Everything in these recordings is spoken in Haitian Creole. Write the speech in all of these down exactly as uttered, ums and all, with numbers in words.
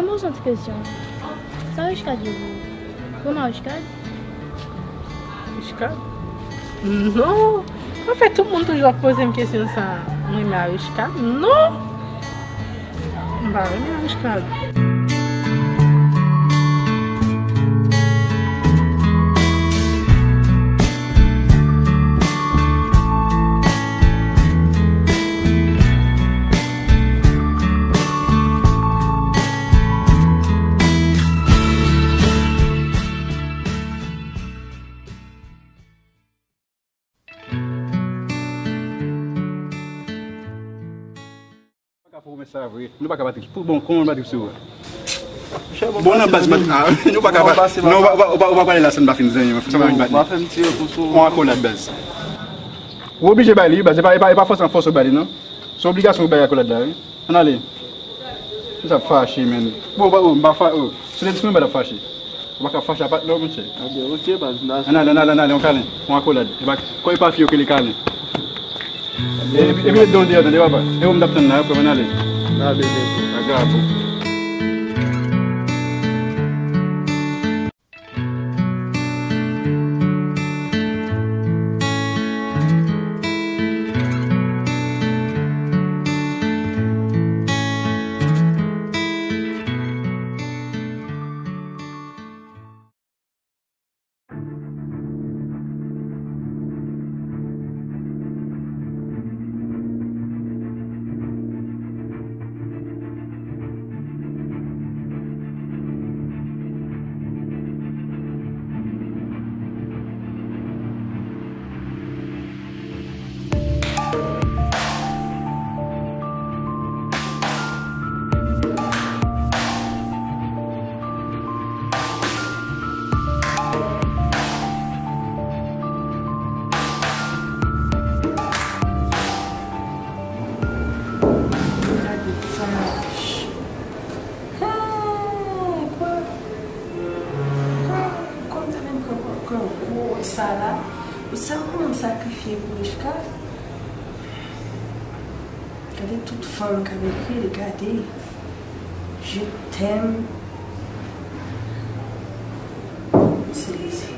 Poze yon ti kesyon. Sa Richecard ye pou ou? Ou renmen Richecard? Richecard? Non. Anfèt, tout moun toujou ap poze m kesyon sa. Mwen renmen Richecard? Non. M pa renmen Richecard. Pa ka fè pwomès sa vre. Nou pa ka pati. Pou bon, kòman pati sou ou? Bon, nan baz, ah, nou pa ka pa. Non, ou pa, ou pa, ou pa pale la san n pa fin zanmi. Fò sa pa fin pati. Ou pa fè m tire pou sou. On akolad, baz. Ou oblije ba li, baz. E pa, e pa, e pa fòs an fòs ou ba li, non. Se obligasyon ou bay akolad la, wi. Ann ale. Misye ap fache, menn. Bon, ba, oh, m pa fa-, oh. Si w te di m, m pa t ap fache. Ou pa ka fache a patnè w, monchè. Ann ale, ann ale, ann ale, yon kalen. Yon akolad. E pa, kò e pa fi yo ki rele kalen. E, epi ret dan w deyò, tande, papa. E ou m t ap tann la, wi, frè m, ann ale. Ann ale, bebe. Agrabo. Gade sa. Hey, kwa? Kwa? Kòm te vin pran pran gwo sa la. Ou sa pou m sakrifye pou Richecard? Gade tout fanm k ap ekri l, gade. Je t'aime. Sezi.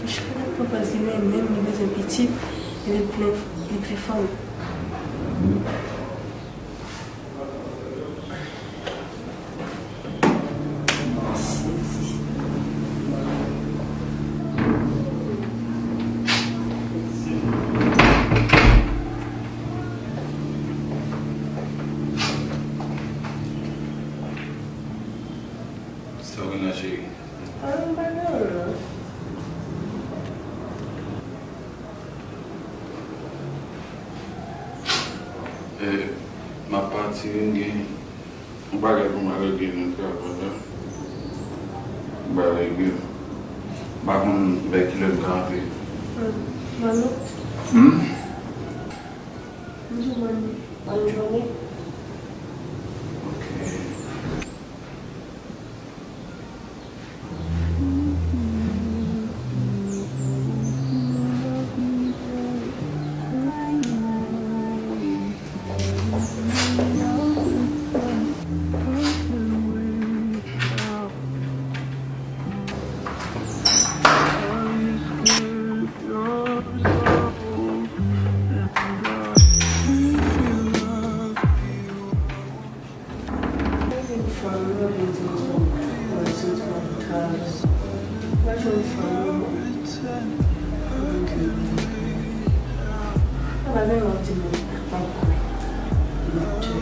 Richecard ap pran pòz li menm, menm li bezwen pitit, epi l plen, li plen fanm. Sa w gen la, cheri? Ah, m pa gen anyen, non. Eh, m ap pati, m gen yon bagay pou m al regle nan travay la. M pral regle. M pa konn vè kilè m ka antre. Hmm, Manno? Hmm? M di w bòn, bòn jounen. Ok. Mwen jwenn fanm nan, mwen di, mwen soti, mwen travay. Mwen jwenn fanm nan. Mwen di, mwen pa gen yon ti moun, mwen kwe. Mwen di,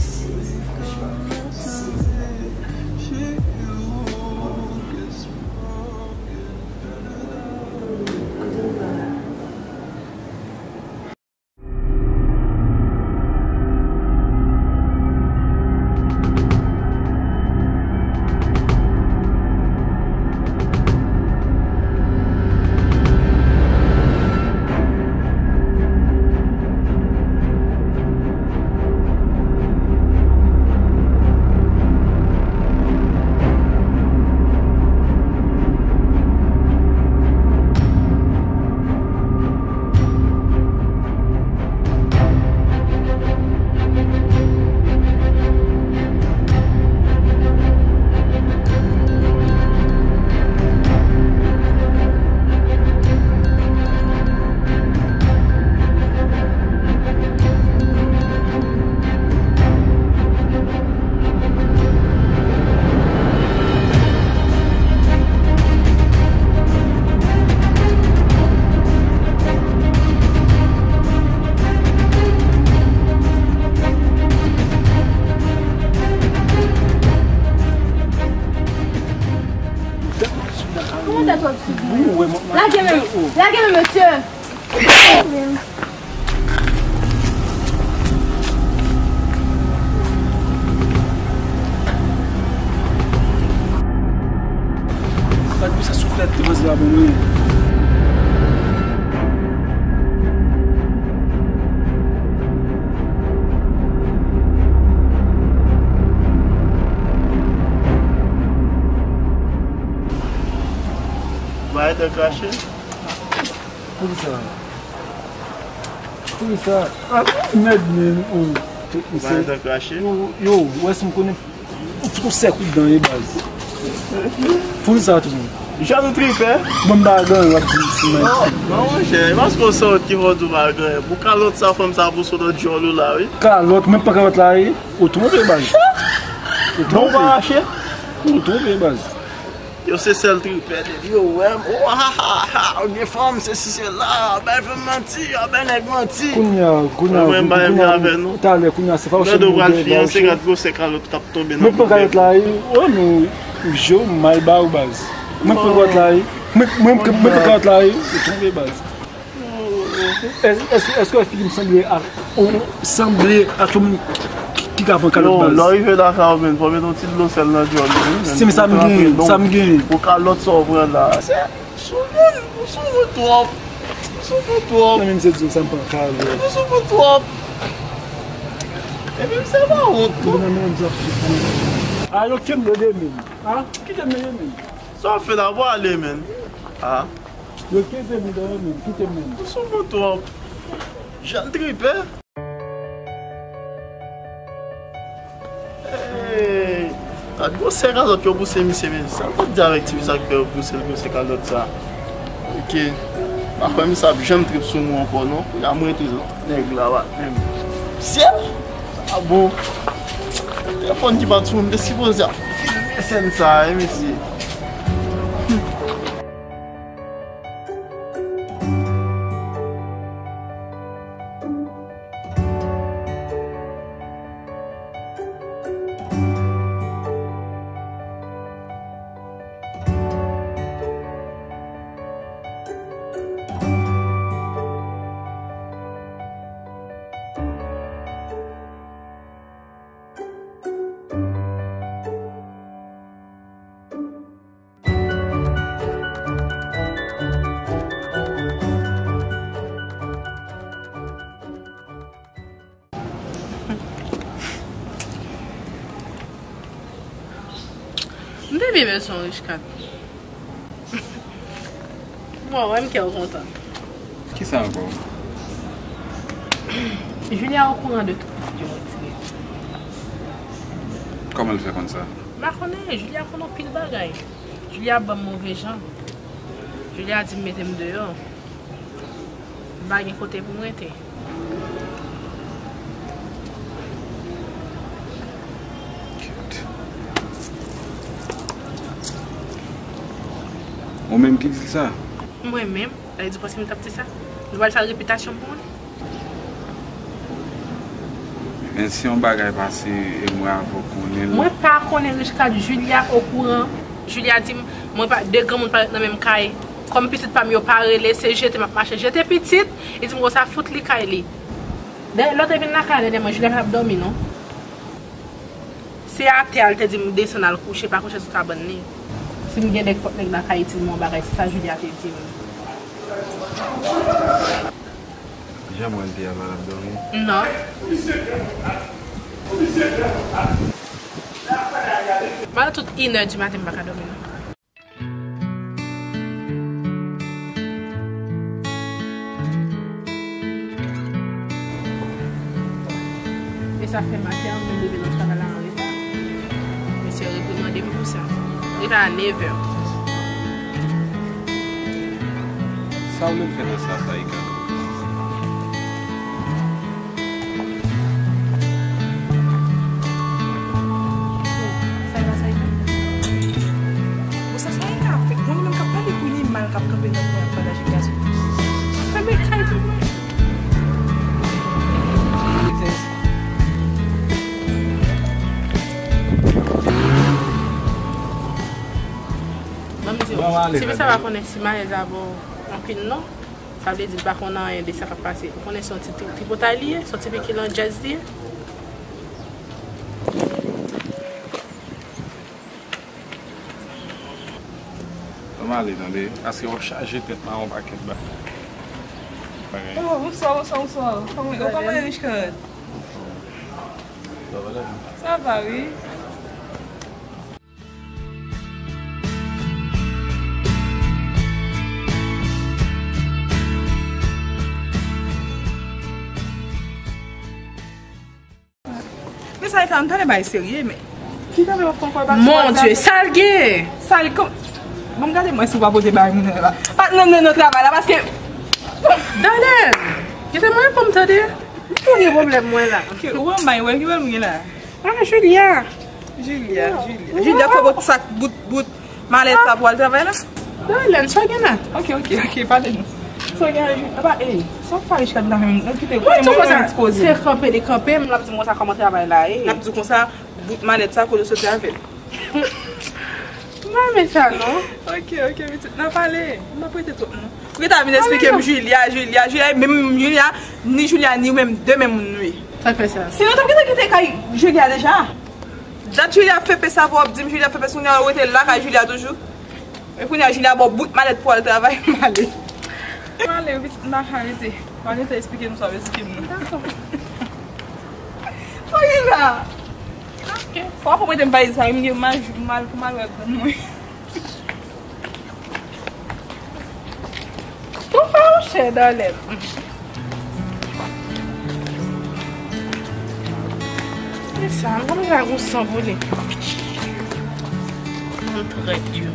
sezi, franchman, sezi. Lage m, mesye! Gad pou sa souflèt te panse a bon mwen. Bay de krache. Poukisa? Poukisa? Ah, mèd, men, oh, yo, yo, wè si m konnen. Ou fouti sèk ou dan ye baz. Fouti sa tou. Jan nou tripè. Bon, m pa gen, w ap di si mwen. Non, non, monchè, e paske w se ou ki fè w di w pa gen. Pou kalòt sa, fanm sa pou sou nan djòl ou la, wi. Kalòt, menm pa kalòt la, wi. Ou twonpe, baz. Ou twonpe. Ou twonpe, baz. Yo se sèl tripè depi yo wè m. Oh, ha, ha, ha, ou gen fanm, sesi, sela, bay fanm manti, bay nèg manti. Kounye a, kounye a, mwen, m pa renmen avè nou. Talè, kounye a, se fawouche m pral fiyanse, gad gwosè kalòt k ap tonbe nan. Mwen pran kalòt la, wi, men je w mal ba ou baz. Mwen pran kalòt la, wi. Mwen, mwen, mwen pran kalòt la, wi. Ou twonpe baz. Èske, èske, èske w wè figi m sanble ak, ou sanble ak yon moun ki, ki ka pran kalòt baz? Lè w rive lakay ou, men, fò w mete yon ti dlo sèl nan djòl ou, wi, men. Si, men sa m genyen, sa m genyen. Pou kalòt sa w pran la. Se, sou moun, ou sou moun twòp. Ou sou moun twòp. Mwen menm se di w sa m pran kalòt. Ou sou moun twòp. Epi m se pa wont, non. Mwen menm sa. Alo, kenbe de men. Ha? Kite m de men. Sa w ap fè la, pwale, men. Ha? Yo kite m deyò menm, kite m menm. Ou sou moun twòp. Jèn tripè. Hey! Gad gwosè kalòt yo pouse misye, men sa l t ap di avèk tifi sa k fè yo pouse l gwosè kalòt sa. Oke. Pa kwè misye ap janm trip sou nou ankò non. Kounye a m rete nèg la pa menm. Syèl! Sa bon. Telefòn ki pa t sou m, te sipoze ap filme sèn sa, wi, mesye. M te byen bezwen w, Richecard. Bon, wè m kè w kontan. Kisa ankò? Julia okouran de tout pitit yo mwen tire. Kòman l fè konn sa? M pa konnen, Julia konn anpil bagay. Julia ban m move jan. Julia di m mete m deyò. M pa gen kote pou m rete. Ou menm ki di l sa? Mwen menm? Sa vle di w panse m t ap di sa? Nou pral sal repitasyon m pou mwen? Men si yon bagay pase e mwen avè w konnen l. Mwen pa konnen Richecard, Julia okouran. Julia di m, mwen pa, de granmoun pa ret nan menm kay. Kòm pitit pa m yo pa rele, se jete m ap mache jete pitit. Li di m konsa fout li kay li. Dèyè, lè w te vin lakay la dèyè mwen, Julia pa t ap dòmi non. Se atè a l te di m desann al kouche, pa kouche sou kabann li. Si m gen nèg, fòk nèg la ka itil mwen yon bagay, se sa Julia te di m. Jan mwen te a pa t ap dòmi? Non. Malè tout inè di maten m pa ka dòmi non. E sa fè maten an, mwen leve nan travay la an reta. Mesye reprimande m pou sa. Reta a nevè. Sa w menm fè nan sa, Saïka? Sa e pa Saïka? Bon, sa Saïka ap fè? Bon, li menm k ap pale pou li mal, k ap kanpe nan kwen ap pataje gaz. Fèmen kay pou mwen. Ban m di w, tifi sa pa konnen si m alèz avè w. Fin non. Sa vle di l pa konn anyen de sa k ap pase. Ou konnen se yon ti, ti, tripotay li ye, se yon ti pikin nan djaz li ye. Ann ale tande, paske w ap chaje tèt mwen yon pakèt bagay. Oh, bonswa, bonswa, bonswa. Kòman, kòman Richard? Sa va, wi. Men sa e ka, m tande bay serye, men. Ki tande w fè ankò, pa Mon Dye, sa l gen? Sa l kon. Bon, gade mwen si w pa pote bay moun nan la. Pa nan, nan, nan travay la, paske Dalen, kite mwen pou m tande. M pou gen pwoblèm mwen la. Ki, ou an bay, wè, ki wè m gen la? Ah, Julia. Julia, Julia. Julia fè bout sak, bout, bout malèt sa pou al travay la? Dalen, sa gen la? Ok, ok, ok, pale nou. Sa gen la, Julia? Apa, ey, sa w fè Richard la menm? Mwen tou konsa, se kanpe li kanpe, m l ap di m konsa kòman travay la ye. L ap di w konsa, bout malèt sa, kote w soti avè l. M pa renmen sa, non. Ok, ok, pitit, n a pale. M p ap rete twòp, non. Pou ki ta vin eksplike m Julia, Julia, Julia, menm Julia, ni Julia, ni ou menm, de menm moun nou ye. Sa k fè sa? Sinon, t ap gentan kite kay Julia deja. Dat Julia ap fè pè sa, w ap di m Julia ap fè pè, kounye a ou rete lakay Julia toujou. E kounye a Julia ba w bout malèt pou al travay, m ale. M ale, pitit, m pa ka rete. M pa rete eksplike nou sa, eksplike m non. Dakò. Sa gen la? Ok. Fò w ap prete m valiz sa, m gen mal, mal pou m al wè grann mwen. Tou fè yon chè, Dalen. E sa, m konn sa gon san boule. Moun trèt yo.